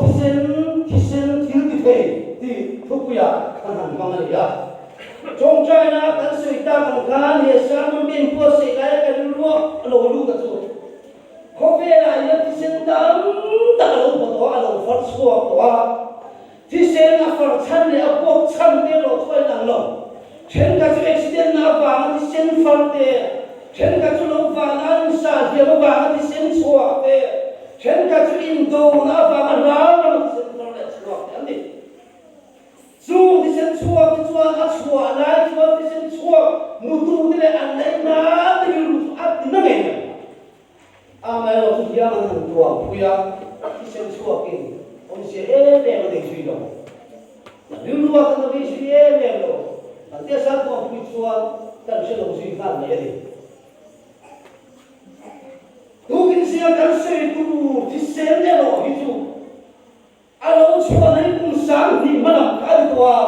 thisen, thisen thil ti thei tih thupuiah kan han hmang a ni a. Tawngtaina kan sawi tak ang khan he sermon ka inbuatsaih laia ka rilruah a lo lut a chu. Khawvelah hian thisen tam tak a lo baw tawh a, a lo far chhuak tawh a. Thisen a far chhan leh a puak chhan te erawh chu a inang lo. Thenkhat chu accident na avanga thisen far te, thenkhat chu lo vahna an insa hliam avanga thisen chhuak te, thenkhat chu indona avanga ral rama thisen far leh chhuak te an ni. Chung thisen chhuak te chuan a chhuah lai chuan thisen chhuak mutu te leh an laihna te rilru chu a ti na ngei mai. Amaherawh chu hiam an han tuam phui a, thisen chhuakin awmzia em em a nei zui lo. Kan rilru a kan la vei zui em em lo. Kan tiasa tuam phui chuan kan hre lo zui nghal mai a ni. Tukin zinga kan sawi tur thisen erawh hi chu A lo chhuahna hi kum 2000 hmalam kha a ni tawh a,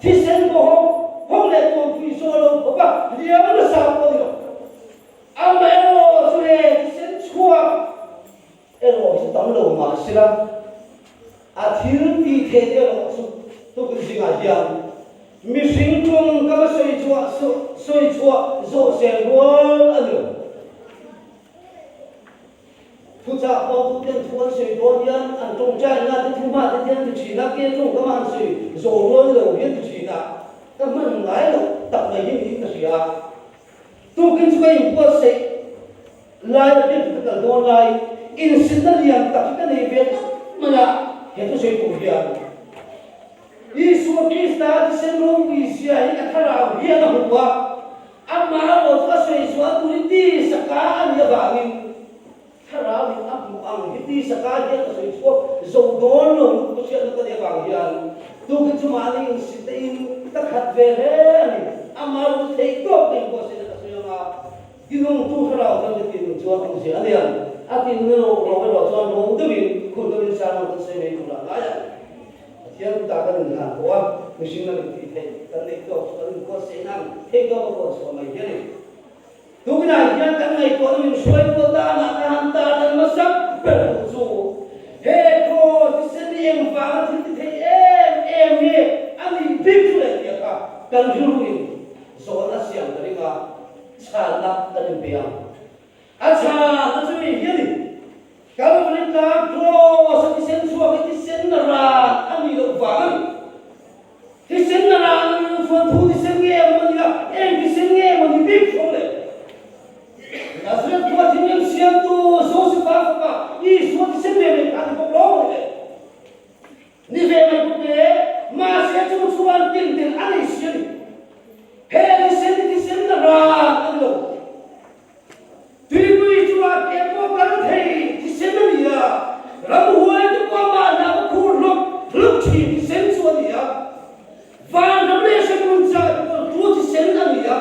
thisen pawh hawk hawk leh tuanpui zawh lo khawp a hliam nasa pawh a ni lo. Amaherawh chu he thisen chhuak erawh hi chu tam lo mah sela, a thil tih theih te erawh chu tukin zingah hian mihring tawngkam a sawi chhuah sawi chhuah zawh sel rual a ni lo. Thuchah pawh tuten thu an sawi dawn hian an tawngtaina te thu hma te hian ti thin a, ke tawngkama an sawi zawh rual lo hian ti thin a, ka hman ngai loh tak mai hi niin ka hria. Tukin chu ka inbuatsaih lai a biak ka kal dawn lai insinna lian tak hi ka nei ve tlat mai a, he thusawi tur hian Isua Krista thisen ropui zia hi ka thlarau hian a hmu a, Amah erawh chu a sawi zual turin tisa ka a nih avangin Thlarauin a hmuh ang hi tisa ka hian ka sawi chhuak zo dawn lo lutuk ka hriatna ka nih avang hian tukin chu mahni insite in ka khat ve hle a ni. Amah erawh chu theih tawk nen pawh sawiin ka sawi ang a, tinungtu Thlarau chuan ka tinung chuan awmzia a nia. A tinung erawh erawh chuan ro deuhin khur deuhin sermon kan sawi mai tur ah ngai ang. Pathian kutah kan inhlan pawh a, mihring lam intih theih kan neih tawk chu kan inbuatsaih nan theih tawk a kawn chhuah mai hi a ni. Tukinah hian kan ngaihtuahna min hruaitu atanah ka han tar lan hmasak ber duh chu he kraws thisen hi engvanga thil ti thei em em nge a nih bik chu leh tih kha kan rilruin zawhna siam ka ring a, chhanna kan inpe ang. A chhan a chu hei hi a ni. Kalvari tlang kraws a thisen chhuak hi thisen ran a nih loh vang a ni. Thisen ran a nih loh chuan thu thisen nge maw ni a, eng thisen nge maw ni bik tho le? Nazareth khua thinrim siamtu Josefa fapa Isua thisen ve mai kha a ni bawk lo maw ni le? Ni ve mai bawk e, mahse chu chuan tintin a nei si a ni. He thisen hi thisen ran a ni lo. Tuipui chungah ke pawh kal thei thisen a ni a, ramhuai te pawh amah hlauh a khur hlawk hlawk thin thisen chu a ni a, vanram leh hremhmun chah kawltu thisen a ni a,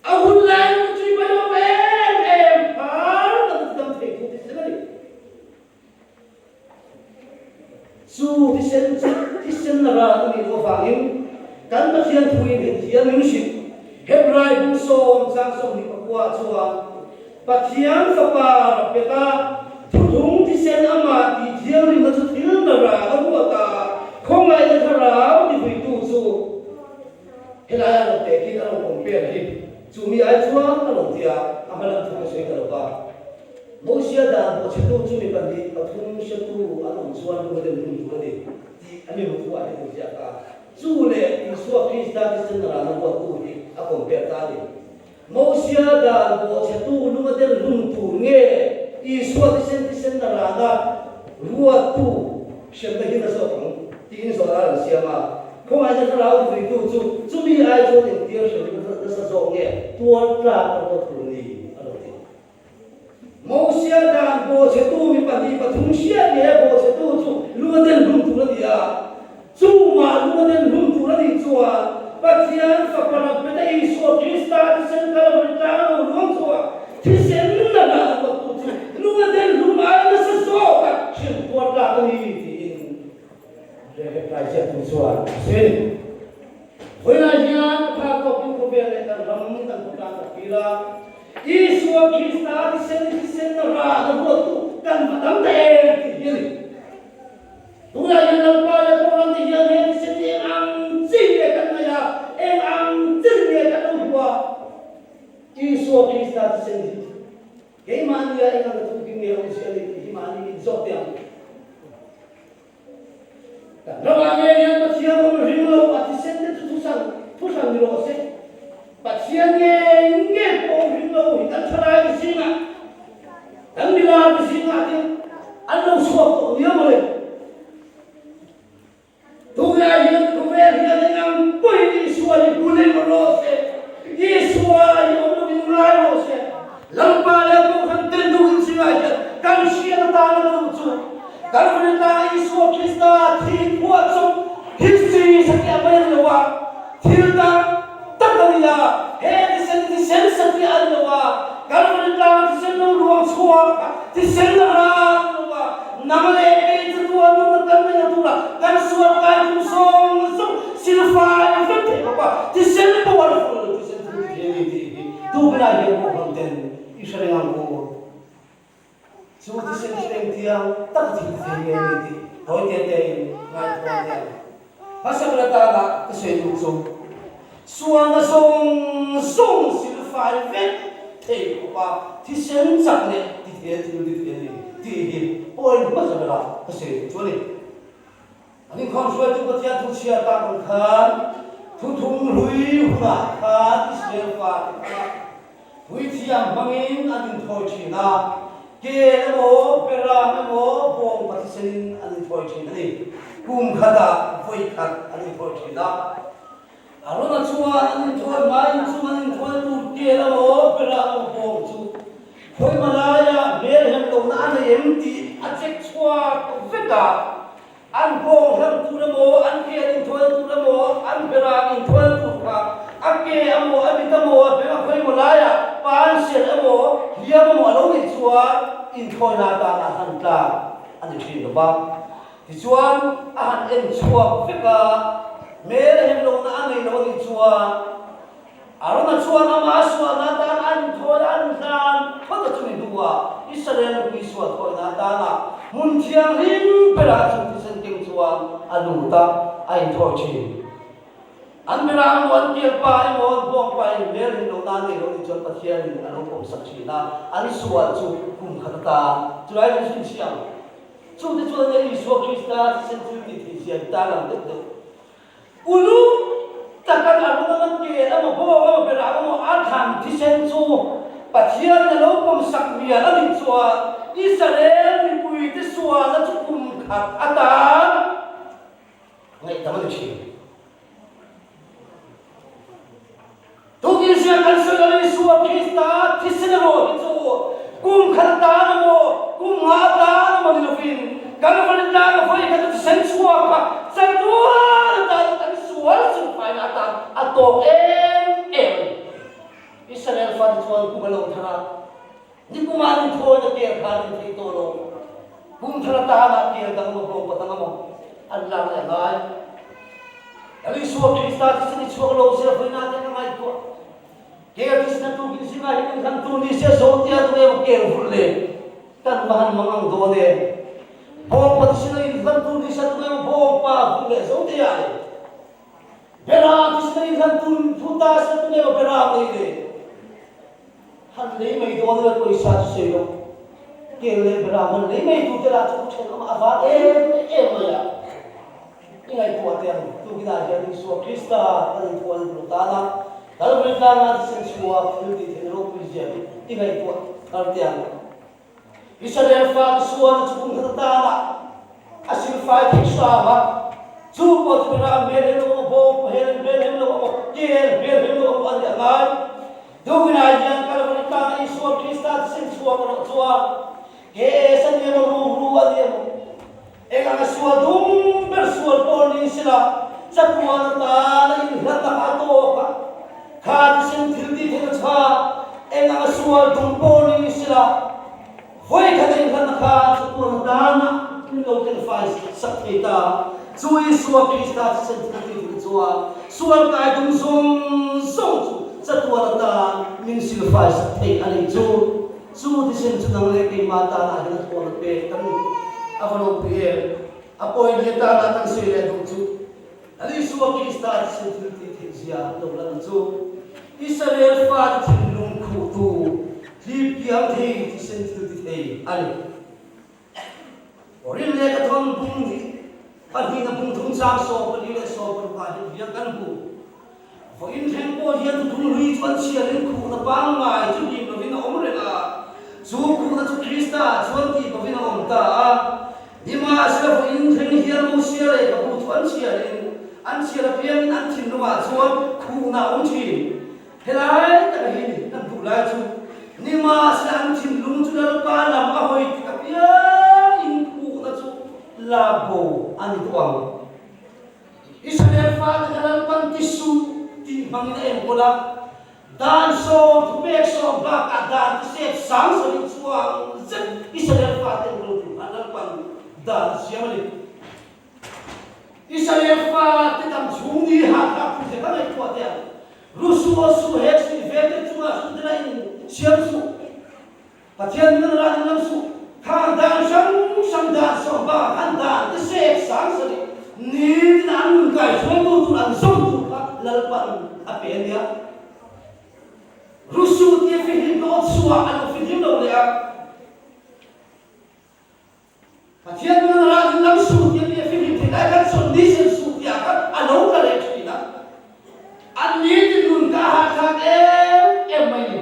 a hun laiin ka tuipui awm em em phar tak a tidam thei tu thisen a ni. Chu thisen chu thisen ral a nih loh avangin kan Pathian thuin heti hian min hrilh, Hebrai bung sawm chang 24 chuan, Pathian Fapa rak bet a, thuthung thisen amah tih thianghlimna chu thil na ral a ruat a, khawngaihna thlarau tivuitu chu helaia rawn tehkhin a rawn compare hi chu mi ai chuan a rawn ti a, a hma lam thu ka sawi ta lo va. Mosia dan bawhchhetu chu mi pahnih pathum hretu an awm chuan lung a den hun tur a ni tih a mi hmutu ah hian inziak a. Chu leh Isua Krista thisen rana ruattu hi a compare ta a ni. Mosia dan bawhchhetu lung a den hun tur nge Isua thisen thisen rana ruattu hremna hi na zawk ang tiin zawhna a rawn siam a. Khawngaihna thlarau tivuitu chu chumi ai chuan engtir hremna nasa zawk nge tuar tlak a ruat tur ni a rawn ti. Mosia dan bawhchhetu mi pahnih pathum hriat ngei a bawhchhetu chu lung a den hlum tur a ni a. Chungah lung a den hlum tur a nih chuan Pathian Fapa Rabbeta Isua Krista thisen Kalvari tlang lo luang chhuah thisen la dah a ruattu chu lung a den hlum ai nasa zawk a hrilh tuar tlak a ni tiin Rebecca ziaktu chuan a sawi a ni. Vawiinah hian a phak tawkin khawvel leh kan ram kan khawtlang kan thlir a, Isua Krista thisen thisen ran a ruattu kan va tam ta em tih hi a ni. Tunah hian Lalpa leh Kohhran te hian he thisen hi eng ang chin nge kan ngaih a, eng ang chin nge kan lo hmu a? Isua Krista thisen hi keimahnia eng ang thukin nge awm si a ni tih hi mahni inzawt teh ang. Kan ramah ngei hian Pathian awm ring lo a thisen te chu thusan thuhran ni rawh se. Pathian ngei ngei pawh awm ring lo hi kan thalai te zingah, kan milar te zingah te an lo chhuak tawh nia mawle. Tunlai hian khawvel hian engang pawhin Isua hi hmu leh rawh se, Isua hi awm lovin ngai rawh se. Lalpa leh Kohhran tel duhin zingah hian kan hriat atana ka duh chu Kalvari tlanga Isua Krista thi phuah chawp history satliah mai a ni lo a, thil tak tak a ni a, he thisen hi thisen satliah a ni lo a, Kalvari tlanga thisen lo ruang chhuak kha thisen a ra a ni lo a, nang leh kei chu tuan nunna kan neih a tura kan sual kai tum zawng zawng silfai vek theih khawp a, thisen powerful thisen thil ti thei a ni tih hi Tukilai hian Kohhran ten i hre reng ang u. Chu thisen chu engtiang taka thil ti thei nge ni tih tawi te te in ngaithuam te ang. Hmasa ber atana ka sawi duh chu sualna zawng zawng silfai vek thei khawpa thisen chak leh ti thei thil ti thei a ni tih hi point hmasa bera ka sawi duh chu a ni. An inkhawm hruaitu Pathian thu chhiar tak ang khan thuthung hlui hunah khan Israel fate kha puithiam hmangin an inthawi thin a, kel emaw, beram emaw, bawng pathisenin an inthawi thin a ni. Kum khatah vawi khat an inthawi thin a. Arona chuan an inthawi hmain chung an inthawi tur kel emaw, beram emaw, bawng chu khawi laia hmelhem lohna a nei em tih a check chhuak vek a. An bawng hlang tur emaw, an kel inthawi tur emaw, an beram inthawi tur kha a ke emaw, a mit emaw, a beng a khawi emaw laiah pan ser emaw, hliam emaw a lo nih chuan inthawina atana han tlak a ni thin lo va. Tichuan, a han en chhuak vek a, hmel hem lohna a nei lo a nih chuan, Arona chuan amah a sualna atan a inthawi a, an hlan phawt a chumi hnuah Israel mipui sual thawina atana hmun thianghlim berah chung thisen keng chuan a lut a, a inthawi thin. An berah emaw, an kelpa emaw, an bawngpa in hmel hlim lohna a nei lo nih chuan Pathianin a lo pawmsak thin a, an sual chu kum khat atan chulai chu chhinchhiah ang. Chungte chuan enge Isua Krista thisen thil tih theih zia hi tarlang deuh deuh. Uluk taka a run anga kel emaw bawng emaw berah emaw a thlan thisen chu Pathianin a lo pawmsak mial a nih chuan Israel mipuite sualna chu kum khat atan ngaihdam a ni thin. Tukin kan sawi lo Isua Krista thisen erawh hi chu kum khat atan emaw, kum nga atan emaw ni lovin Kalvari tlanga vawi khat a thisen chhuak a, chatuan atan kan sual chungfaina atan a tawk em em a ni. Israel fate chuan kum a lo thar a, nikum ah an inthawina kel kha an inthei tawh lo. Kum thar atana kel dang emaw bawngpa dang emaw an lak leh a ngai. Lal Isua Krista thisen i chhuak lo se vawiin te ka ngaihtuah. Kel thisen a tukin zingah hian inhlan tur ni se Zotea tu emaw kel vulh le kan va han mang ang dawn em. Bawngpa thisen a inhlan tur ni se tu emaw bawngpa vulh le Zotea le. Bera thisen a inhlan tur thu ta se tu emaw bera nei le. Han lei mai dawn ila pawisa chu sawi lo. Kel leh beram han lei mai tur te lah chu thenawm a var em em mai a. I ngaihtuah teh ang, tukinah hian Isua Krista kan inthuah an tur tan a, Kalvari tlanga thisen chhuak thil tih theihna ropui zia hi i ngaihtuah thar teh ang. Israel fate sualna chu kum khat atana a silfai theih hram a, chu pawh chu beram hmel hem lo emaw, bawngpa hmel hem lo emaw, kel hmel hem lo emaw a ni a ngai. Tukinah hian Kalvari tlanga Isua Krista thisen chhuak erawh chuan he es a ni emaw, ruhru a ni emaw, eng anga sual dum ber sual pawh ni sela, chatuan atana inhlatna kha a tawk a, kha thisen thil tih theihna chha eng anga sual dum pawh ni sela, vawi khat a inhlatna kha chatuan atana min lo tlengfai sak thei ta. Chu Isua Krista thisen thil tih theihna chuan sual kai dum zawng zawng chu chatuan atan min silfai sak thei a nih chu. Chu thisen chu nang leh keimah tanah hian a thawn a pek kan ni. A va ropui em! A pawimawh atana kan sawi leh duh chu Lal Isua Krista thisen thil tih theih zia an lo lan chu Israel fate thinlung khuhtu hlip kiang thei thisen thil ti thei a ni. Rin leh ka thawn bung hi pahnihna bung thum chang 14 leh 16 ah hian hian kan hmu. Vawiin thleng pawh hian thuthlung hlui chu an chhiarin khuhna pangngai chu hlim lovin a awm reng a, chu khuhna chu Krista ah chuan tih lovin a awm ta a. Nimahsela vawiin thleng hian Mosia lehkhabu chu an chhiarin an chhiar apiangin an thinlungah chuan khuhna a awm thin. Helai taka hi ni kan duh lai chu nimahsela an thinlung chu Lalpa lam a hawi tik apiangin khuhna chu lak bo a ni tawh ang. Israel fate kha Lalpan tisuh tih hmangin a enkawl a, dan sawm thupek sawm bakah dan tisep sang sawi chuang zet Israel fate enkawl tur khan Lalpan dan a siam a ni. Israel fate dam chhung ni hahthlak thu zet a ngaihtuah teh ang. Rusu aw su hek su i vel te chungah su tila in siam suh. Pathian min ran in lam suh. Khang dan hrang hrang dan sawm bakah khan dan te sek sang sarih nitin an nun kai hruaitu tur an zawm tur kha Lalpan a pe a nia. Rusu tia fihlim ka awt suah a lo fihlim lo leh a. Pathian nuna ral in lam suh tih a mi a fihlim theih lai khan chawlh ni sen suh tih ah khan a lo tla leh thin a. An nitin nun kha a hahthlak em em mai ni.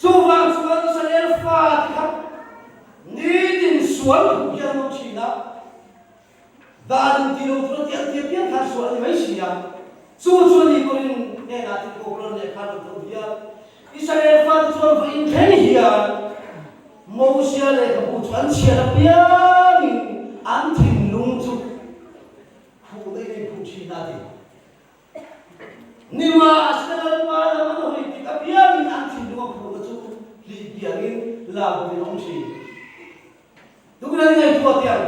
Chuvang chuan Israel fate kha nitin sual phuh hian an awm thin a. Dan in ti lo chu a ti an ti apiang khan sual a ni mai si a. Chu chu a ni pawhin hnenah thil pawh rawn leh khan rawn tho hian Israel fate chuan va inthleng hian Mosia lehkhabu chu an chhiar apiangin an thinlung chu khuh daih in khuh thin a ti. Nimahsela Lalpa lam an hawi tik apiangin an thinlung a khuhna chu hlih biangin lak buin a awm thin. Tunah i ngaihtuah teh ang.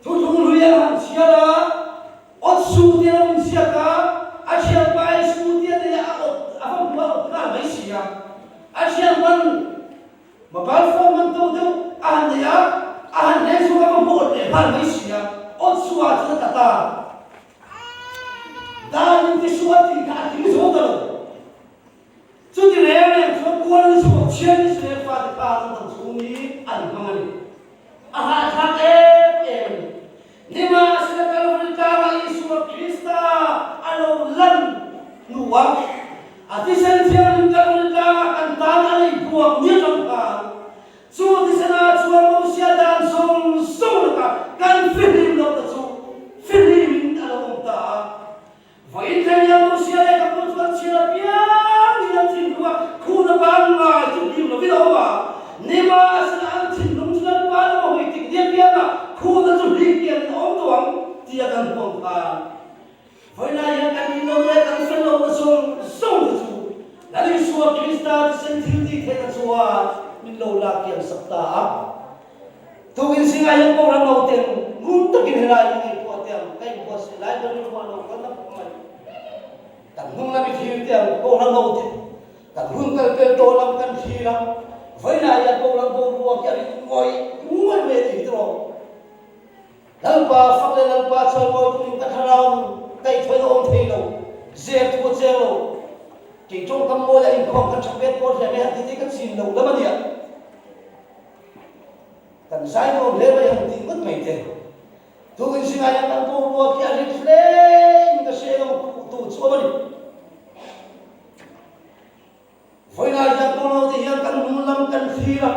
Thuthlung hlui a han chhiar a, awt su tia lo inziak a, a thianpa in scooty a nei a, a awt a va hmu a, a awt nghal mai si a. A thianpan mobile phone man to deuh a han nei a, a han leng chhuak a va hmu awt leh nghal mai si a, awt su ah chuan a tla ta. Dan in ti su a tih kha a tling zo ta lo. Chuti reng reng chuan kual ni chhuak chhiar Israel fate kha an dam chhung hi an hmang a ni. A hahthlak em em a ni. Nimahsela Kalvari tlangah Isua Krista a lo lan hnuah a thisen thianghlim Kalvari tlangah kan tan a lei buak ni atang khan chu thisenah chuan Mosia dan zawng zawng lakah kan fihlim lohna chu fihlimin a lo awm ta a. Vawiin thleng hian Mosia leh ka pu chuan chhiar apiangin an thinlung a khuhna pangngai chu hlim lovin a awm a. Nimahsela an thinlung chu Lalpa lam a hawi tik ni apianga khuhna chu hlim kiangin a awm tawh ang tia kan hmu ang khan vawiinah hian kan inlo leh kan fel lohna zawng zawng te chu Lal Isua Krista thisen thil tih theihna chuan min lo lak kiang sak ta a. Tukin zingah hian Kohhran nauten ngun takin helai hi ngaihtuah teh ang, ka inbuatsaih lai ka rilru a lo kal na khawp mai. Kan hnung lam i thlir teh ang, Kohhran naute kan hun kal pel tawh lam kan thlir a, vawiinah hian Kohhran boruak hi a rit ngawih ngawih mai a ni hi tiraw? Lalpa fak leh Lalpa chuan mawi turin ka thlarau nun kaihthawih a awm thei lo, zer thu a cheng lo. Kei tawngkam mawi a inkhawm kan tha pet pawl hle mai han ti te ka chin lo lam a nia. Kan zai nuam hle mai han tih ngawt mai te. Tukin zingah hian kan boruak hi a rit hle in ka hre lo khuh tu chu awm a ni. Vawiinah hian Kawnglo te hian kan hnung lam kan thlir a,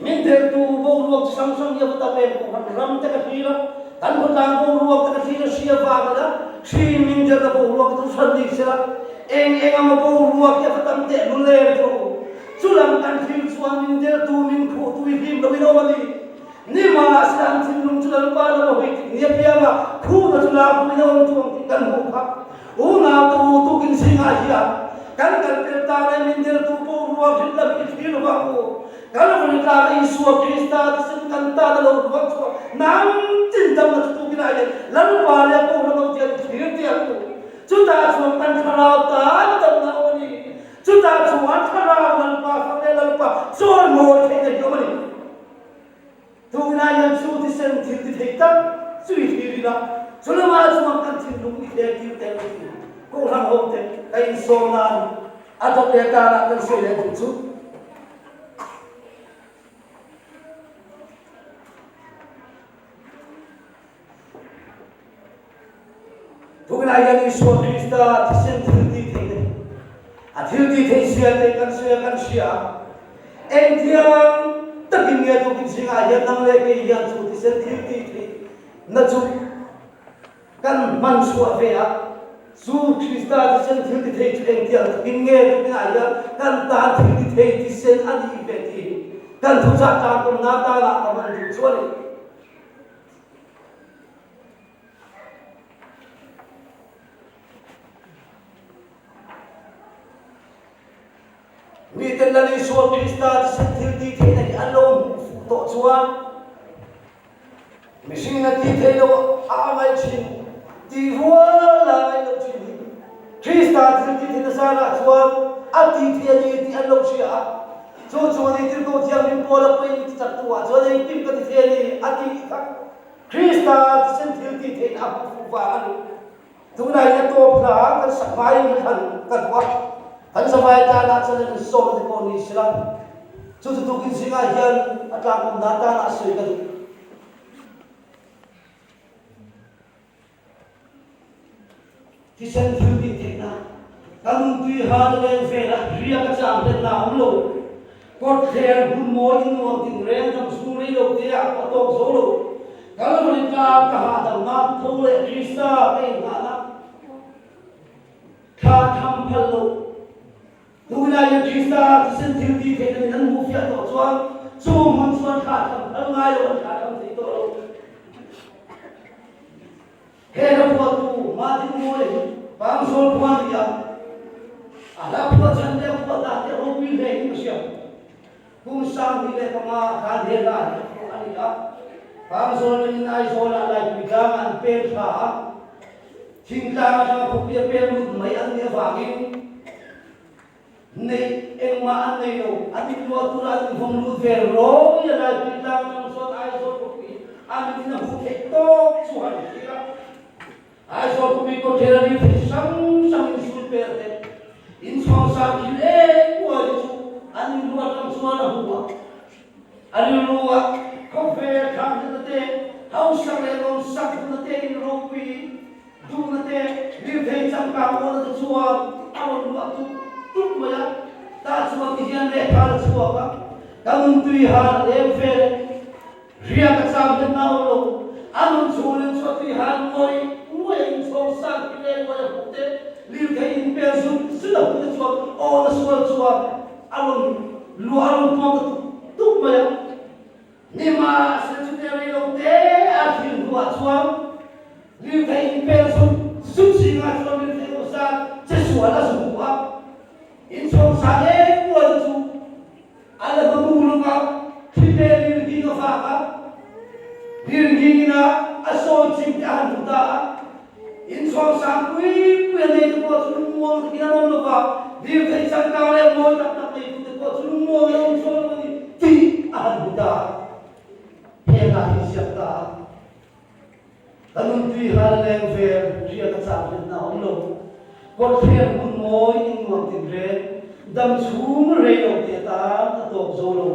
min deltu boruak chi hrang hrang hi a va tam em pawh kan ram te ka thlir a, kan khawtlang boruak te ka thlir a hria vangin a hri min delna boruak chu hran ni sela eng eng emaw boruak hi a va tam tehlul em tho. Chu lam kan thlir chuan min deltu min khuhtu i hlim loin a awm a ni. Nimahsela an thinlung chu Lalpa lam a hawi tik ni apianga khuhna chu lak buin a awm chuang tih kan hmuh kha. Unau tu tukin zingah hian kan kal pel ta lai min deltu boruak hrit lam i thlir lo vang u. Kalvari tlanga Isua Krista thisen kan tan a lo ruang chhuak nang tin damna chu tukinah hian Lalpa leh a Kohhran ho tian i thlir teh ang u. Chutah chuan kan thlarau tan damna a awm a ni. Chutah chuan thlarau Lalpa fak leh Lalpa chawimawi theihna hi awm a ni. Tunah hian chu thisen. thisen thil ti thei tak chu i thlir ila, chu lamah chuan kan thinlung i thleng tir tel a ti. Kohhran ho te ka insawm nan a dawt leh tanah kan sawi leh duh chu. Tunah hian Isua Krista thisen thil tih theih a ni. A thil tih theih zia te kan sawi a, kan hria a. Engtiang takin nge tukin zingah hian nang leh kei hian chu thisen thil tih theih na chu kan hman chhuah ve a? Chu Krista thisen thil ti thei chu engtiang takin nge tukinah hian kan tan thil ti thei thisen a nih ve tih kan thuchah tlangkawmna tanah ka hman duh chu a ni. Miten Lal Isua Krista thisen thil tih theihna hi an lo hmuh fuh tawh chuan mihringin a tih theih loh a angaih thin tih rual a ngaih loh thin hi Krista thil tih theihna zarah chuan a tih theih a ni tih an lo hria a. Chu chu ni Tirhkoh Thianghlim Paula pawhin ti chak tu ah chuan engkim ka ti thei a ni a tih kha Krista thisen thil tih theihna a hmuh fuh vang a ni. Tunah hian a tawp hla kan sak hmain hi thlan ka duh a, kan zavai tanah chuan an insawm te pawh ni sela, chu chu tukin zingah hian a tlangkawmna tanah sawi ka duh. Thisen thil tih theihna, Ka nuntui hal leng vela riak a chang hlenna a awm lo. Kawtthler hmun mawi in nuam tin reng dam chhung rei lo te ah pawh a tawk zo lo. Kalvari tlang ka hahdamna tho leh Krista ka inngahna thla tham phal lo. Tunah hian Krista thisen thil tih theihna min an hmuh fiah tawh chuan chu hmun chuan thla tham phal ngai lo an thla tham thei tawh lo. He hla phuahtu Martin Moe hi Pangzawl khua a ni a, a hla phuah chhan leh a phuah dan te ropui hle in ka hria. Kum 2005 khan he hla hi a phuah a ni a, Pangzawl atangin Aizawlah Laipui tlangah an pem thla a, thingtlang atanga khawpui a pem lut mai an nih avangin Neih engmah an nei lo, an inluah tura an invawm lut ve rawi a Laipui tlang atang chuan Aizawl khawpui a mitin a hmuh theih tawk chu han thlir a. Aizawl khawpui kawtthler a ri thei hrang hrang insul per te, inchhawng sang thil eng uai te chu an inluah atang chuan a hmu a. A rilru a khawvel thlanghna te, hausak leh lawmsak duhna te in ropui Duhna te, lirthei changkang awna te chuan a rawn luah tuk tuk mai a, tah chuan ti hian lehkha la chhuak a, ka nun tui hal a leng vel e, riak a cham hian nau lo, a nun chhungin chuan tui hal ngawih ngawih a inchhawng sang khi leng ngawih a hmuh te, lirthei inpel zut zut a hmuh te chuan awna sual chuan a rawn luah a rawn tuam ta tuk tuk mai a. Nimahsela chute rei lo te a thil hnuah chuan lirthei inpel zut zut zingah chuan lirthei lo zat che sual a zu hmu a, inchhawng sang em ual chu a la hma mu lawk a, thli lirnghing a vak a, lirnghing ina a sawi chim te a han hmu ta a, inchhawng sang pui pui a neite pawh chu lungmuang takin an awm lo va, lirthei changkang leh mawi tak tak neitute pawh chu lungmuang in an awm chuang lo a ni tih a han hmu ta a, heng ah hi ziak ta a, ka nuntui hal leng vel riak a chak hlenna a awm lo, kawtthler hmun mawi in nuam tin reng, dam chhung rei lo te atan a tawk zo lo.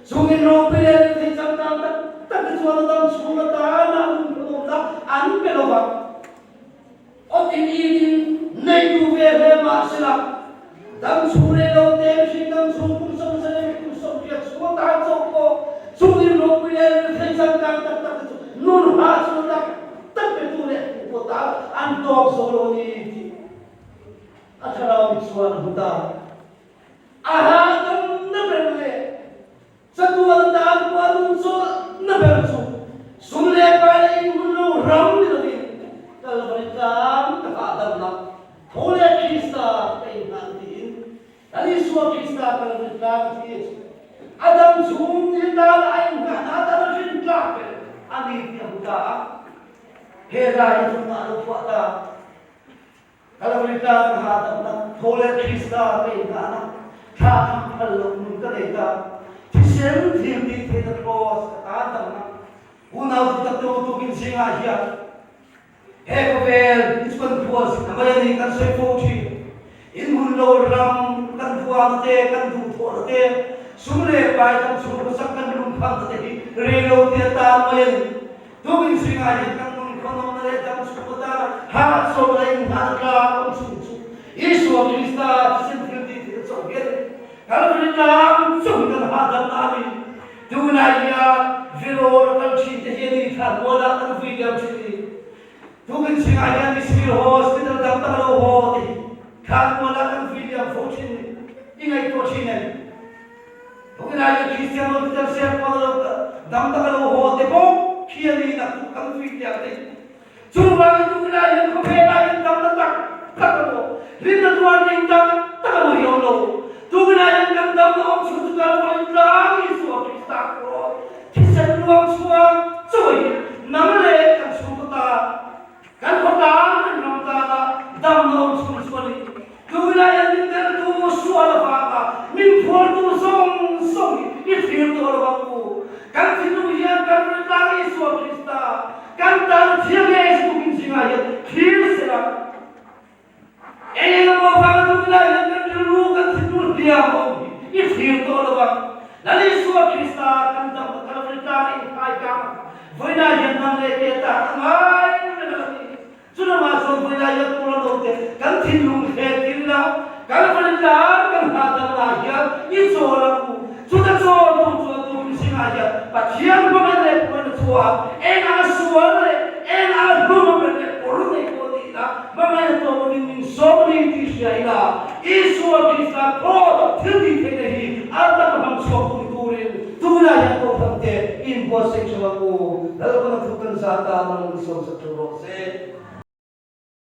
Chungin ropui leh lirthei changkang tak tak te chuan a dam chhung atana an inphunawmna an pe lo va. Awtin itin neitu ve hle mah sela, dam chhung rei lo te mihring dam chhung kum 70 leh kum 80 chhung atan chauh pawh chungin ropui leh lirthei changkang tak tak te chu nun hahchul tak tak petu leh pawh tan an tawk zo lo a ni tih a thlarau mit chuan a hmu ta. A hahdam na ber leh chatuan dan pawh a nun chawlh na ber chu sum leh pai leh inhmun lo ram ni lovin Kalvari tlang ka hahdamna tho leh Krista ka inhlan tiin Lal Isua Krista Kalvari tlang a thi chu a dam chhung ni tan a inngahna atan a rin tlak ber a ni tih a hmu ta a, he hla hi chungah a lo phuah ta. Kalvari tlang ka hahdamna, tho leh Krista ka inngahna, thla tham phal loh nun ka nei ta, thisen thil tih theihna Kraws ka tan damna. Unau duh tak te u tukin zingah hian he khawvel hi chu kan khual zin a mai a ni kan sawi fo thin. In hun lo ram kan duhna te, kan duhthawhna te, sum leh pai kan chhungkhawsak kan lungphangna te hi rei lo te atan mai a ni. Tukin zingah hian kan nun khawnawmna leh dam chhung atana hahchawlh leh inngahna tlang awm chhung chu Isua Krista thisen thil tih theihna chauh hi a ni. Kalvari tlang chauh hi kan hahdamna a ni. Tunah hian Vellore a kal thin te hian i thlan mualah kan vui liam thin ni. Tukin chhingah hian Misir Hospital dang tak a lo haw te hi thlan mualah kan vui liam fo thin ni. I ngaihtuah thin em? Tukinah hian Christian Hospital Serkawn a lo dang tak a lo haw te bawk khian i naktuk kan vui liam te hi. Chuvangin tukinah hian khawvelah hian damna tak tak a maw, hlimna tuar ding tak tak a maw hi a awm lo. Tukinah hian kan damna awm chhun chu Kalvari tlang Isua Krista kawr thisen luang chhuak chauh hi nang leh kan chhungkaw tan, kan khaw tan, kan ram tana damna awm chhun chu a ni. Tukinah hian min teltu sual avanga min phuartu zawng zawng hi i thlir tawh lo ang u. Kan thinlung hian Kalvari tlang Isua Krista Kan tan thiang e tukin zingah hian thlir sela, eng eng emaw avanga tukinah hian kan rilru kan thinlung hliam a awm hi i thlir tawh lo vang. Lal Isua Krista kan dam a Kalvari tlanga inkhai kang a kha vawiinah hian nang leh kei atan a ngai reng a ni. Chulamah chuan vawiinah hian Paula naute kan thinlung hlet ila, Kalvari tlang kan hahdamnah hian i chawl ang u. Chuta chawl tur chuan tukin zingah hian Pathian hmangaih leh pawina chuan eng anga sual leh eng anga hlum a ber leh kawr nei pawh ni ila hmangaihna tawngin min sawm a ni tih hria ila Isua Krista khaw thil tih theihna hi a taka hmang chhuak tu ni turin tunah hian Kohhran te inbuatsaih ṭha ang u. Lalpana thu kan zah tan a min sawmsak ṭha rawh se.